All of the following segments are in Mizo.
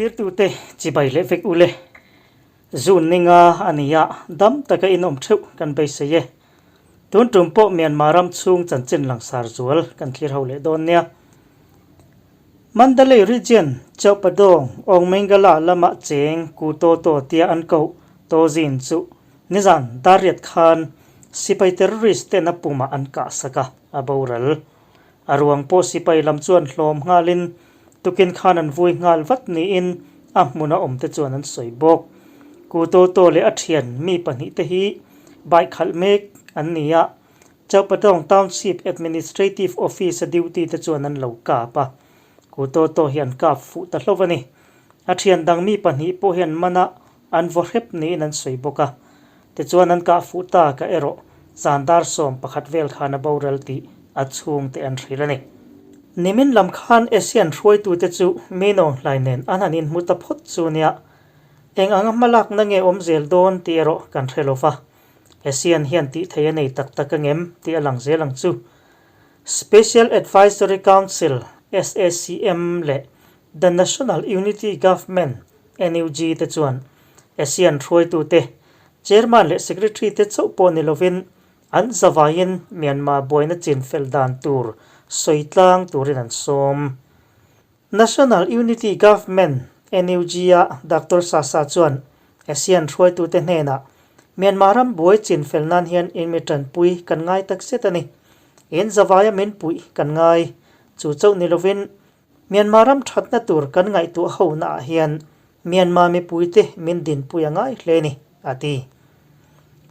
Thlirtute chibai leh vek ule. June ninga a ni a, dam taka inawm theuh kan beisei e. Tun tum pawh Myanmar ram chhung chanchin langsar zual kan thlir ho leh dawn nia. Mandalay Region, Chaupadawng, Aungmengala lama cheng Ku To To tia an koh Tozin chu nizan Dariat khan sipai terrorist ten a pumah an kahsak a, a boral. A ruang pawh sipai lam chuan hlawm nghalin tukin khan an vui nghal vat niin a hmuna awmte chuan an sawi bawk. Ku To To leh a thian mi pahnihte hi bike khalh mek an ni a, Chaupadawng Township Administrative Office-a duty te chuan an lo kap a, Ku To To hi an kap fuh ta hlauh a ni. A thian dang mi pahnih pawh hian mana an vaw hrep niin an sawi bawk a, tichuan an kah fuh ta ka erawh zan dar 11 vel khan a boral tih a chhungte an hrilh a ni. Nimin lam khan ASEAN hruaitute chu Mino hlai nen an han inhmu ta phawt chu nia, eng anga hmalakna nge awm zel dawn tih erawh kan hre lo va, ASEAN hian tih thei a nei tak tak angem tih a lang zel ang chu. Special Advisory Council, SACM, leh The National Unity Government, NUG, te chuan ASEAN hruaitute, Chairman leh Secretary te chauh pawh ni lovin an zavaiin Myanmar buaina chinfel dan tur sawi tlang turin an sawm. National Unity Government, NUG, a Doctor Sasa chuan ASEAN hruaitute hnenah Myanmar ram buai chinfel nan hian inmi tanpui kan ngai takzet a ni. In zavaia min puih kan ngai. Chu chauh ni lovin Myanmar ram thatna tur kan ngaihtuah ho naah hian Myanmar mipuite min dinpui a ngai hle ni, a ti.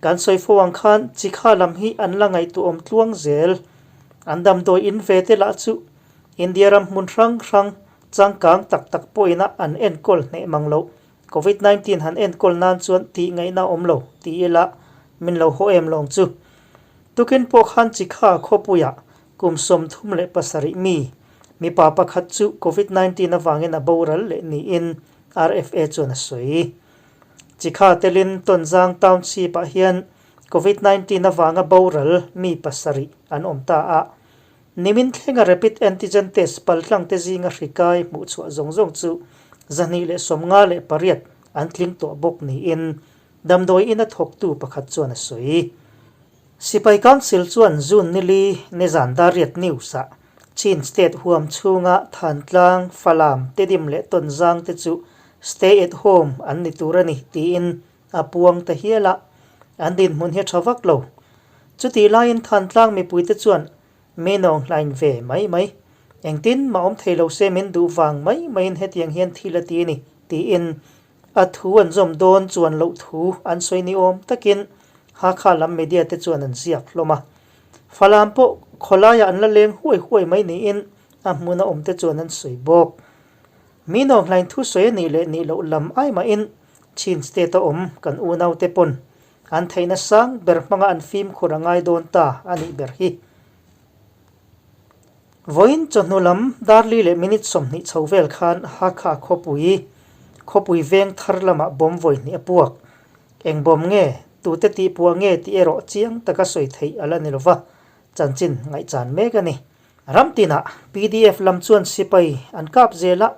Kan sawi fo ang khan chikha lam hi an la ngaihtuahawm tluang zel. An damdawi in ve te lah chu India ram hmun hrang hrang changkang tak tak pawhina an enkawl hneh mang loh. Covid 19 han enkawl nan chuan tih ngaihna awm lo ti ila min lo haw em lawng chu. Tukin pawh khan chikha khawpuiah Kum 37 mi, mipa pakhat chu Covid 19 avangin a boral leh niin RFA chuan a sawi. Chikha telin Tonzang Township-ah hian Covid 19 avanga boral mi pasarih an awm ta a. Nimin thlenga rapid antigen test paltlangte zinga hri kai hmuhchhuah zawng zawng chu 258 an tling tawh bawk niin damdawi ina thawktu pakhat chuan a sawi. Sipai Council chuan June nili nizan Dariat News-ah Chin State huam chhunga Thantlang, Falam, Tedim leh Tonzang te chu Stay at Home an ni tur a ni tiin a puang ta hial a, an dinhmun hi a tha vak lo. Chutih laiin Thantlang mipuite chuan Minawng hlain ve mai mai, engtin mah awm thei lo se min duh vang mai maiin hetiang hian thil a ti a ni tiin A thu an zawm dawn chuan loh thu an sawi ni awm takin Hakha lam media te chuan an ziak hlawm a. Falam pawh khawlaiah an la leng huai huai mai niin a hmuna awm te chuan an sawi bawk. Mi nawnghlain thu sawi a nih leh nih loh lam ai mahin Chin state a awm kan unau te pawn an theihna sang ber hmanga an fimkhur a ngai dawn ta a nih ber hi. Vawiin chawhnu lam darli leh minute 20 chho vel khan Hakha khawpui khawpui veng thar lamah bawm vawi hnih a puak. Eng bawm nge, tute tih puah nge tih erawh chiang taka sawi theih a la ni lova, chanchin ngaihchan mek a ni. Ram tinah pdf lam chuan sipai an kap zel a,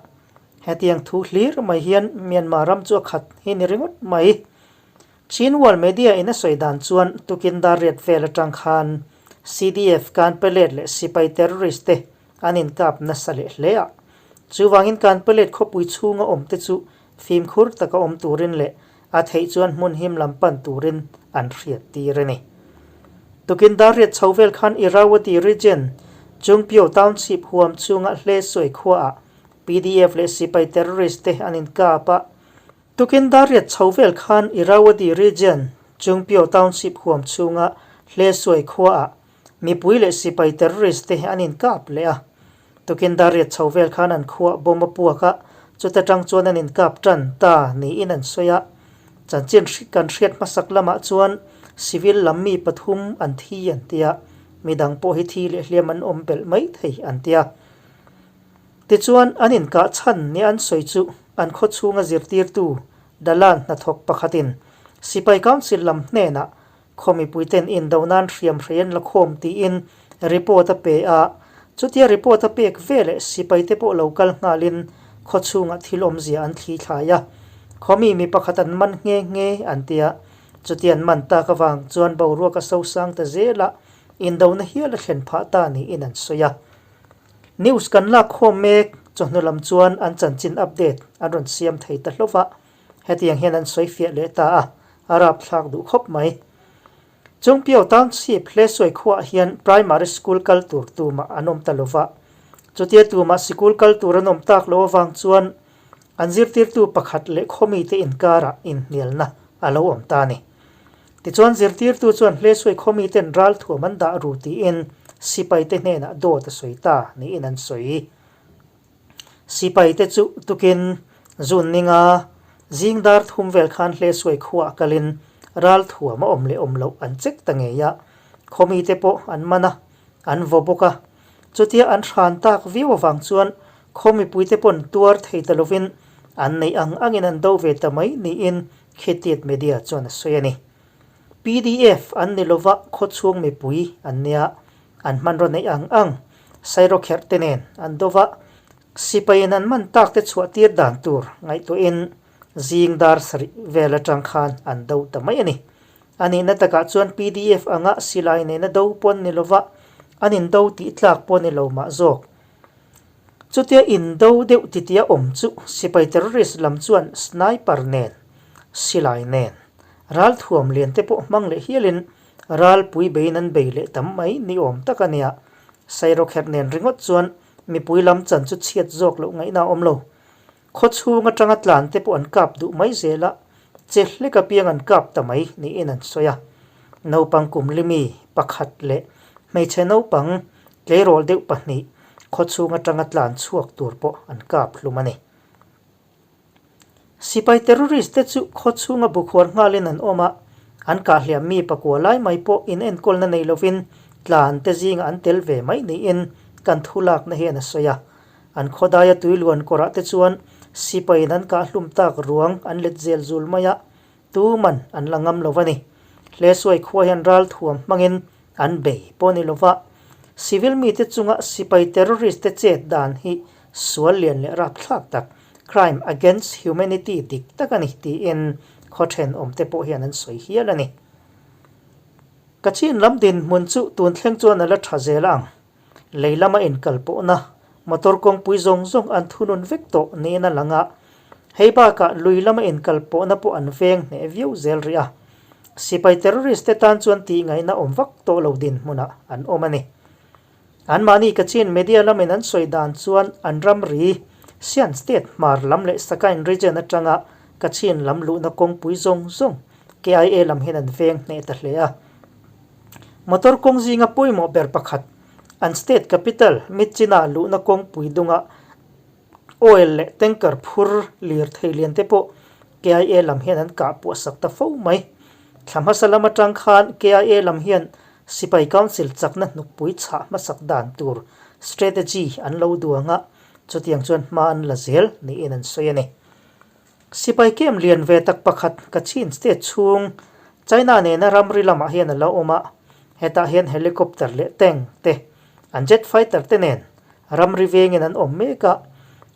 hetiang thu hlir mai hian Myanmar ram chu a khat hi ni ringawt mai. Chin World Media in a sawi dan chuan tukin dar riat vel atang khan CDF Kanpelet leh sipai terrorist te an inkap nasa leh hle a. Chuvangin Kanpelet khawpui chhunga awm te chu fimkhur taka awm turin leh a theih chuan hmun him lam pan turin an hriat tir a ni. Tukin dar riat chho vel khan Irrawaddy Region, Chungpyo Township huam chhunga Hlesui khuaah PDF leh sipai terrorist te an inkap a. Tukin dar riat chho vel khan Irrawaddy Region, Chungpyo Township huam chhunga Hlesui khuaah mipui leh sipai terrorist te an inkap leh a. Tukin dar riat chho vel khan an khuah bomb a puak a, chuta tang chuan an inkap tan ta niin an sawi a. Chanchin kan hriat hmasak lamah chuan civil lam mi pathum an thi an ti a, midang pawh hi thi leh hliam an awm belh mai thei an ti a. Tichuan, an inkah chhan nia an sawi chu an khaw chhunga zirtirtu Dalan hnathawk pakhatin Sipai Council lam hnenah khaw mipuiten indo nan hriam hrei an la khawm tiin report a pe a, chutia report a pek veleh sipaite pawh lo kal nghalin Khawchhungah thil awmzia an thli thlai a, khawmi mi pakhat an man nghe nghe an ti a, chuti an man tak avang chuan boruak a sosang ta zel a, indona hial a thlen phah ta niin an sawi a. News kan lak khawm mek, chawhnu lam chuan an chanchin update an rawn siam thei ta hlauh a, hetiang hian an sawi fiah leh ta a, a rapthlak duh khawp mai. Chungpiau Township Hlesuai khuaah hian Primary School kal tur tumah an awm ta lo va. Chutia tumah sikul kal tur an awm tak loh avang chuan an zirtirtu pakhat leh khawmite inkarah inhnialna a lo awm ta a ni. Tichuan zirtirtu chuan Hlesuai khawmiten ralthuam an dah ru tiin sipaite hnenah dawt a sawi ta niin an sawi. Sipaite chu tukin June ninga zing dar thum vel khan Hlesuai khuaah kalin ralthuam a awm leh awm loh an check ta ngei a, khawmite pawh an man a, an vaw bawk a. Chutia an hran tak viau avang chuan khaw mipuite pawn tuar thei ta lovin an neih ang angin an do ve ta mai niin Khitiat Media chuan a sawi a ni. Pdf an ni lova khawchhung mipui an nia, an hmanraw neih ang ang sairawkherh te nen an do va, sipaiin an man tak te chhuah tir dan tur ngaihtuahin zing dar sarih vel atang khan an do ta mai a ni. A nihna takah chuan pdf anga silai nena do pawh an ni lova, an indo tih tlak pawh a ni lo mah zawk. Chutia indo deuh titia awm chu sipai terrorist lam chuan sniper nen, silai nen, ralthuam lian te pawh hmang leh hialin ralpui beiin an bei leh tam mai ni awm tak a nia. Sairawkherh nen ringawt chuan mipui lam chan chu chhiat zawk loh ngaihna a awm lo. Khawchhung atanga tlan te pawh an kap duh mai zel a, che hlek apiang an kap ta mai niin an sawi a. Naupang kum limi pakhat leh hmeichhe naupang tleirawl deuh pahnih khawchhung atanga tlan chhuak tur pawh an kap hlum a ni. Sipai terrorist te chu khawchhunga bukhuar nghalin an awm a, an kahhliam mi pakua lai mai pawh inenkawlna nei lovin tlan te zingah an tel ve mai niin kan thulakna hian a sawi a. An khawdaia tui luan kawrah te chuan sipaiin an kah hlum tak ruang an let zel zul mai a, tuman an la ngam lo a ni. Hlesuai khua hian ralthuam hmangin an bei pawh a ni lo va, civil mite chunga sipai terrorist te chet dan hi sual lian leh rapthlak tak, crime against humanity dik tak a ni tiin khaw thenawmte pawh hian an sawi hial a ni. Kachin lam dinhmun chu tun thleng chuan a la tha zel ang. Lei lama inkal pawhna motor kawngpui zawng zawng an thunun vek tawh niin a lang a, hei bakah lui lama inkal pawhna pawh an veng hneh viau zel rih a. Sipai terrorist te tan chuan tihngaihna awm vak tawh lo dinhmunah an awm a ni. Anmahni Kachin media lamin an sawi dan chuan an ramri Sian State hmar lam leh Sakain region atanga Kachin lam luhna kawngpui zawng zawng KIA lam hian an veng hneh ta hle a. Motor kawng zinga pawimawh ber pakhat, an state capital Myitkyina luhna kawngpui dunga oil leh tanker phur lirthei lian te pawh KIA lam hian an kah puah sak ta fo mai. Thla hmasa lam atang khan KIA lam hian Sipai Council chakna hnukpui chhah hmasak dan tur strategy an lo duang a, chutiang chuan hma an la zel niin an sawi a ni. Sipai kem lian ve tak pakhat Kachin state chhung China nena ramri lamah hian a lo awm a, hetah hian helicopter leh tank te, an jet fighter te nen ramri vengin an awm mek a.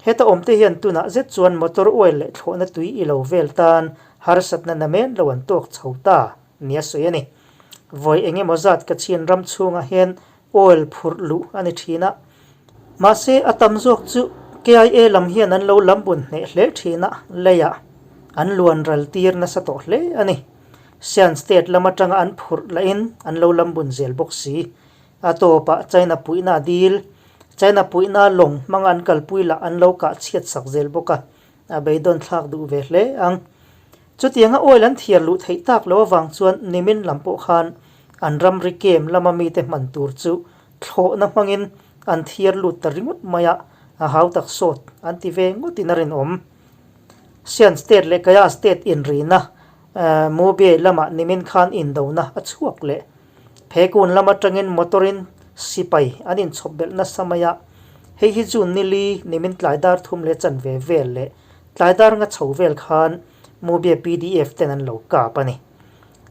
Heta awmte hian tunah zet chuan motor oil leh thlawhna tui i lo vel tan harsatna namen lo an tawk chho ta nia sawi a ni. Vawi eng emaw zat Kachin ram chhungah hian oil phurh luh a ni thin a. Mahse, a tam zawk chu KIA lam hian an lo lambun hneh hle thin a, leiah an luan ral tir nasa tawh hle a ni. Shan State lam atanga an phurh lahin an lo lambun zel bawk si. A tawpah China puihna a dil, China puihna lawng hmanga an kalpui lah an lo kah chhiat sak zel bawk a, a beidawn thlak duh ve hle ang. Chutianga oil an thiar luh theih tak lo avang chuan nimin lam pawh khan an ramri kem lama mite hman tur chu thlawhna hmangin an thiar lut ta ringawt mai a, a hau tak sawt an ti ve ngawtin a rinawm. Sian State leh Kaya State inrina Mobye lamah nimin khan indona a chhuak leh. Phekun lam atangin motor-in sipai an inchhawp belh nasa mai a, hei hi June nili nimin tlai dar thum leh chanve vel leh tlai dar nga chho vel khan Mobye pdf ten an lo kap a ni.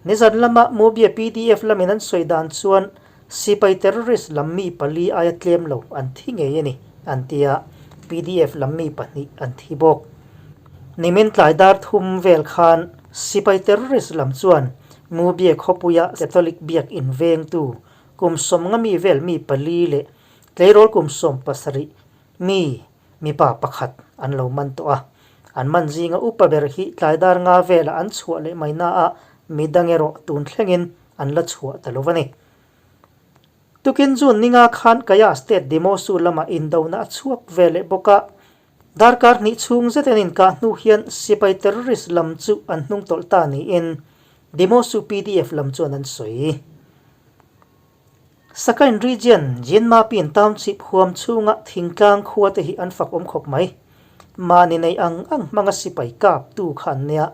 Nizan lama Mobye pdf lamin an sawi dan chuan Sipai terrorist lam mi pali aia tlem lo an thi ngei a ni, an ti a. PDF lam mi pahnih an thi bawk. Nimin tlai dar thum vel khan sipai terrorist lam chuan Mubye khawpuia Catholic biakinn vengtu kum sawmnga mi vel mi pali leh tleirawl kum 70 mi mipa pakhat an lo man tawh a. An man zinga upa ber hi tlai dar nga velah an chhuah leh mai naah midang erawh tun thlengin an la chhuah ta lo a ni. Tukin June ninga khan Kaya State Demosu lamah indona a chhuak ve leh bawk a. Darkar hnih chhung zet an inkah hnu hian sipai terrorist lam chu an hnung tawlh ta niin Demosu PDF lam chuan an sawi. Sakain Region, Jinmapin Township huam chhunga thingtlang khua te hi an fak awm khawp mai. Mahni nei ang ang hmanga sipai kap tu kha an nia.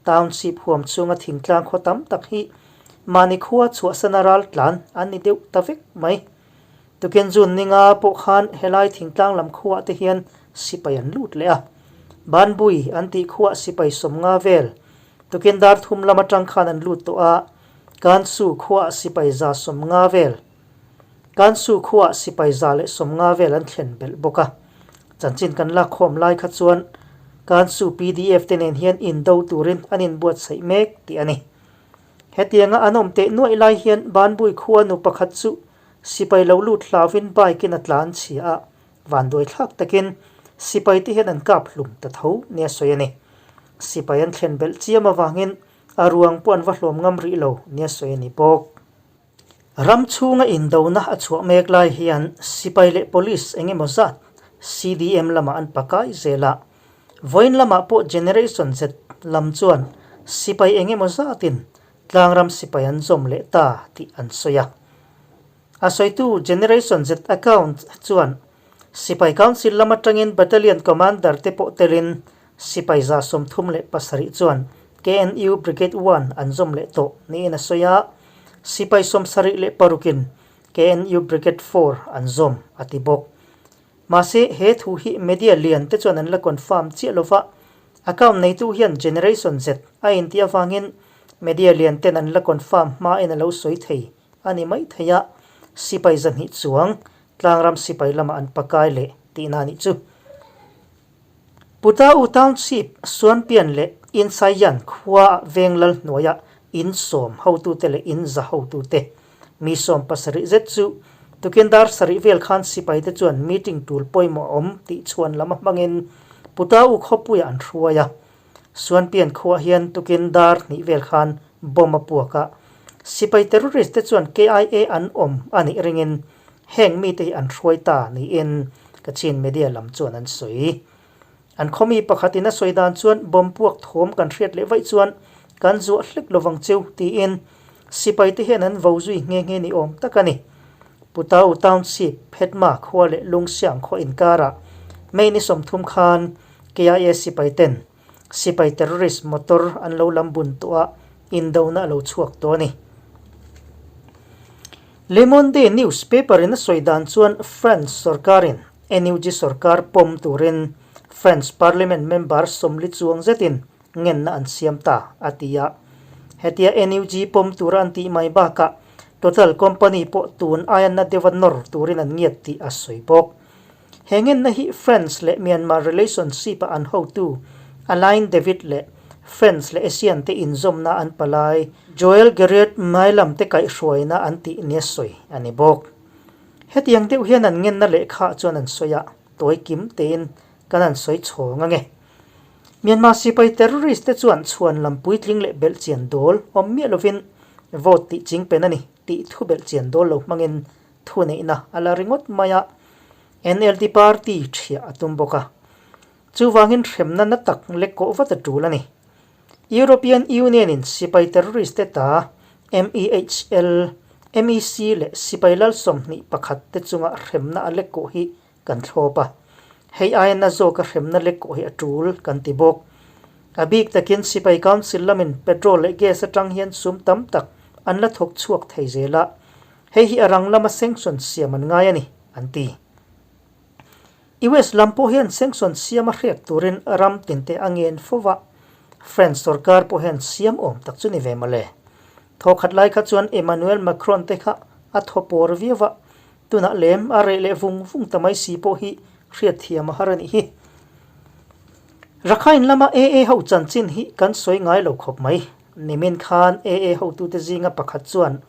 Township huam chhunga thingtlang khua tam tak hi mahni khua chhuahsana ral tlan an ni deuh ta vek mai. Tukin June ninga pawh khan helai thingtlang lam khuaah te hian sipai an lut leh a. Banbui an tih khuah sipai 50 vel tukin dar thum lam atang khan an lut tawh a, Kansu khuaah sipai 150 vel Kansu khuaah sipai 150 vel an thlen belh bawk a. Chanchin kan lak khawm lai kha chuan Kansu PDF te nen hian indo turin an inbuatsaih mek tih a ni. Hetianga an awm teh nuaih lai hian Banbui khua nu pakhat chu sipai lo lut hlauvin bike in a tlan chhia a, vanduai thlak takin sipai te hian an kap hlum ta tho nia sawi a ni. Sipai an thlen belh chiam avangin a ruang pawh an va hlawm ngam rih lo nia sawi a ni bawk. Ram chhunga indona a chhuah mek lai hian sipai leh police eng emaw zat CDM lamah an pakai zel a, vawiin lamah pawh Generation Z lam chuan sipai eng emaw zatin tlangram sipai an zawm leh ta tih an sawi a. A sawitu Generation Z account chuan Sipai Council lam atangin Battalion Commander te pawh telin sipai 37 chuan KNU Brigade One an zawm leh tawh niin a sawi a, sipai 76 in KNU Brigade Four an zawm a ti bawk. Mahse, he thu hi media lian te chuan an la confirm chiah lova, account neitu hian Generation Z a intih avangin media lian ten an la confirm hmain a lo sawi thei a ni mai thei a, sipai 200 chuang tlangram sipai lamah an pakai leh tihna a nih chu. Putau Township, Suanpian leh Insaiyan khua veng lal hnuaia in sawm hotute leh in za hotute mi 70 zet chu tukin dar sarih vel khan sipaite chuan meeting tul pawimawh a awm tih chhuan lam a hmangin Putau khawpuiah an hruai a. Suanpian khuaah hian tukin dar hnih vel khan bomb a puak a, sipai terrorist te chuan KIA an awm a nih ringin heng mite hi an hruai ta niin Kachin media lam chuan an sawi. An khawmi pakhatin a sawi dan chuan bomb puak thawm kan hriat leh vaih chuan kan zuah hlek lovang cheu tiin sipai te hian an vo zui nghe nghe ni awm tak a ni. Putau Township, Phetma khua leh Lungsiang khaw inkarah May ni 30 khan KIA sipai ten sipai terrorist motor an lo lam bun tawh a, indona a lo chhuak tawh a ni. Le Monde newspaper in a sawi dan chuan France sorkarin NUG sorkar pawm turin France parliament member 40 chuang zetin ngenna an siam ta a ti a. Hetia NUG pawm tura an tih mai bakah Total company pawh tun aia na deuha nawr turin an ngiat tih a sawi bawk. He ngenna hi France leh Myanmar relationship a an hotu Alain David leh France leh ASEAN te inzawmna an palai Joel Gerriet Mailam te kaihhruaina an tih nia sawi a ni bawk. Hetiang deuh hian an ngenna lehkha chuan an sawi a, tawi kim tein kan han sawi chhawng ange. Myanmar sipai terrorist te chuan chhuan lam puitling leh belhchian dawl awm miah lovin vote tih chingpen a ni tih thu belhchian dawl lo hmangin Thuneihna a la ringawt mai a, NLD party thiah a tum bawk a. Chuvangin hremna na tak lek kawh vat a tul a ni. European Union-in sipai terrorist te ta MEHL, MEC leh sipai lal 21 te chunga hremna a lek kawh hi kan thlawp a. Hei aia na zawka hremna lek kawh hi a tul kan ti bawk. A bik takin sipai council lamin petrol leh gas atang hian sum tam tak an la thawk chhuak thei zel a. Hei hi a rang lama sanction siam an ngai a ni, an ti. US lam pawh hian sanction siam a hriat turin ram tinte a ngen fo va, French sorkar pawh hian siam awm tak chu ni ve mawle. Thawkhat lai kha chuan Emmanuel Macron te kha a thaw pawr viau va, tunah lem a reh leh vung vung ta mai si pawh hi Hriatthiam a har a nih hi. Rakhine lama AA ho chanchin hi kan sawi ngai lo khawp mai. Nimin khan AA hotute zinga pakhat chuan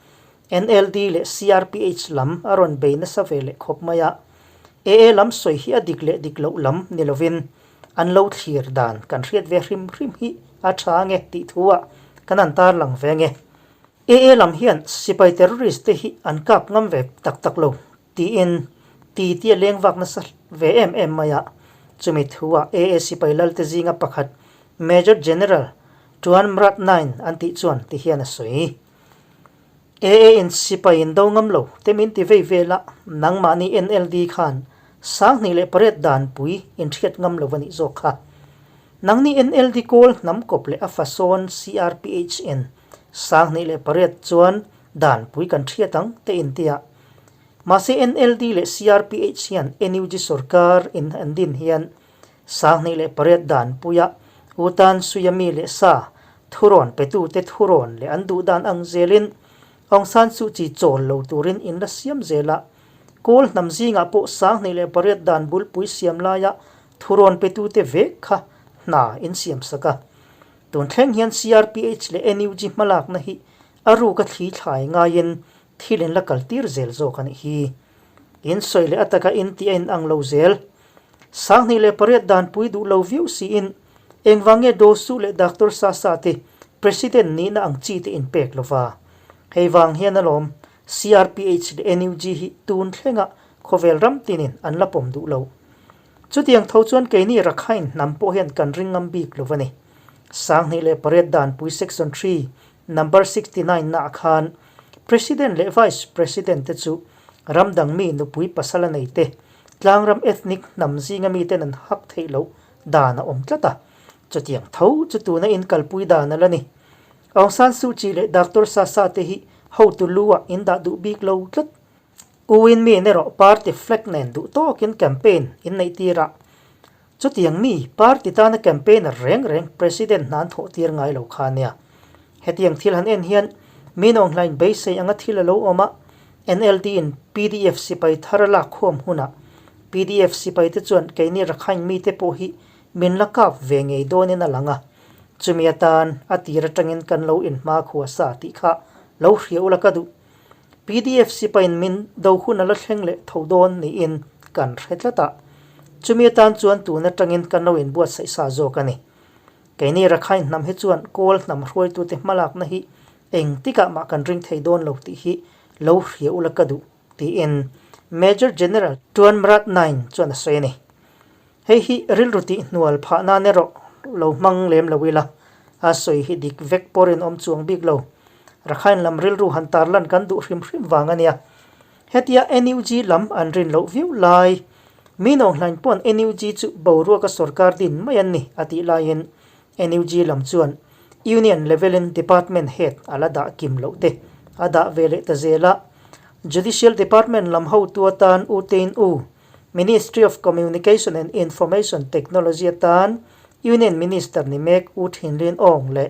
NLD leh CRPH lam a rawn bei nasa ve leh khawp mai a. AA lam sawi hi a dik leh dik loh lam ni lovin an lo thlir dan kan hriat ve hrim hrim hi a tha ange tih thu ah kan han tarlang ve ange. AA lam hian sipai terrorist te hi an kap ngam ve tak tak lo tiin ti tia leng vak nasa ve em em mai a. Chumi thu ah AA sipai lalte zinga pakhat Major General Tuan Mrat Nain an tih chuan ti hian a sawi. AA in sipai in do ngam lo te min ti vei vel a, nangmahni NLD khan 2008 danpui in hriat ngam lo a nih zawk kha. Nangni NLD kawl hnam kawp leh a fasawn CRPH in 2008 chuan danpui kan hriat ang te in ti a. Mahse NLD leh CRPH hian NUG sorkar in an din hian 2008 danpuia U Tan Suia mi leh sa thurawn petute thurawn leh an duh dan ang zelin Aung San Suu Kyi chawl lo turin in la siam zel a. Kawl hnam zingah pawh 2008 dan bulpui siam laia thurawn petute vek kha hna in siam sak a. Tun thleng hian CRPH leh NUG hmalakna hi a ruka thli thlai ngaiin thil in la kaltir zel zawk a nih hi. In sawi leh ataka in tih a in ang lo zel. 2008 danpui duh lo viau siin engvang nge Daw Su leh Doctor Sasa te President nihna ang chi te in pek lova. Hei vang hian alawm CRPH leh NUG hi tun thlenga khawvel ram tinin an la pawm duh lo. Chutiang tho chuan keini Rakhine hnam pawh hian kan ring ngam bik lo a ni. 2008 danpui Section 3 Number 69 naah khan President leh Vice President te chu ram dang mi nupui pasal a nei te, tlangram ethnic hnam zinga miten an hak theih loh dan a awm tlat a. Chutiang tho chu tuna in kalpui dan a la ni. Aung San Suu Kyi leh Doctor Sasa te hi hotu lu ah in dah duh bik lo tlat. U Win Myint erawh party flag nen duh tawkin campaign in neih tir a. Chutiang mi, party tana campaigner reng reng President hna an thawh tir ngai lo kha nia. Hetiang thil han en hian min awnghlain beisei anga thil a lo awm a, NLD in pdf sipai thar a lak khuam hunah pdf sipai te chuan keini Rakhine mite pawh hi min la kap ve ngei dawnin a lang a, chumi atan a tir atangin kan lo inhma khua sa tih kha lo hria ula ka duh. Pdf sipain min do hun a la thleng leh tho dawn niin kan hre tlat a, chumi atan chuan tun atangin kan lo inbuatsaih sa zawk a ni. Keini Rakhine hnam hi chuan Kawl hnam hruaitute hmalakna hi engtikah mah kan ring thei dawn lo tih hi lo hria ula ka duh, tiin Major General Tuan Mrat Nain chuan a sawi a ni. Hei hi rilru tih hnual phah nan erawh lo hmang lem lo ila, a sawi hi dik vek pawh rinawm chuang bik lo. Rakhine lam rilru han tarlan kan duh hrim hrim vang a nia. Hetia NUG lam an rin loh viau lai, mi nawnghlain pawn NUG chu boruaka sorkar din mai an ni a tih laiin NUG lam chuan Union level in Department head a la dah kim loh te a dah ve leh ta zel a. Judicial Department lam hotu atan U Tein U, Ministry of Communication and Information Technology atan Union Minister ni mek U Thin Lin Aung leh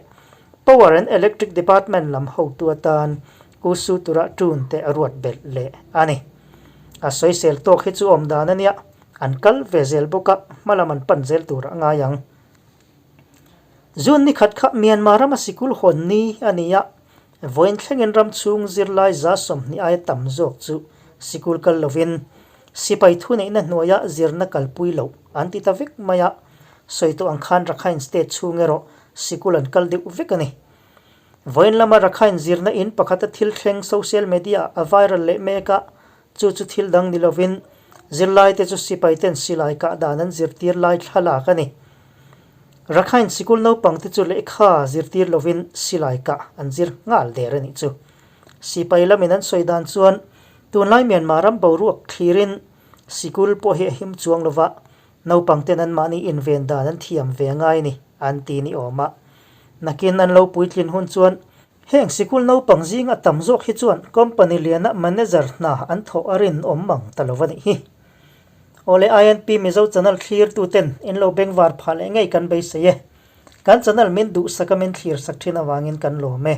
Power and Electric Department lam hotu atan U Su Tura Tun te a ruat belh leh a ni. A sawisel tawk hi chu awm dan a nia, an kal ve zel bawk a, hmalam an pan zel tur a ngai ang. June ni khat kha Myanmar rama sikul hawn ni a ni a, Vawiin thlengin ram chhung zirlai 20 aia tam zawk chu sikul kal lovin sipai thuneihna hnuaia zirna kalpui loh an ti ta vek mai a, sawi tawh ang khan Rakhine State chhung erawh sikul an kal deuh vek a ni. Vawiin lama Rakhine zirna in pakhata thil thleng social media ah a viral leh mek a, chu chu thil dang ni lovin zirlaite chu sipai ten silai kah dan an zirtir lai thlalak a ni. Rakhine sikul naupang te chu lehkha zirtir lovin silai kah an zir nghal der a nih chu. Sipai lamin an sawi dan chuan tunlai Myanmar ram boruak thlirin sikul pawh hi a him chuang lova, naupang ten anmahni inven dan an thiam ve ngai ni an ti ni awm a. Nakin an lo puitlin hun chuan heng sikul naupang zinga tam zawk hi chuan company liana manager hna an thawh a rinawm mang ta lo a nih hi. Awle INP Mizo channel thlir tu ten in lo bengvar phah leh ngei kan beisei e. Kan channel min duhsak a min thlir sak thin avangin kan lawm e.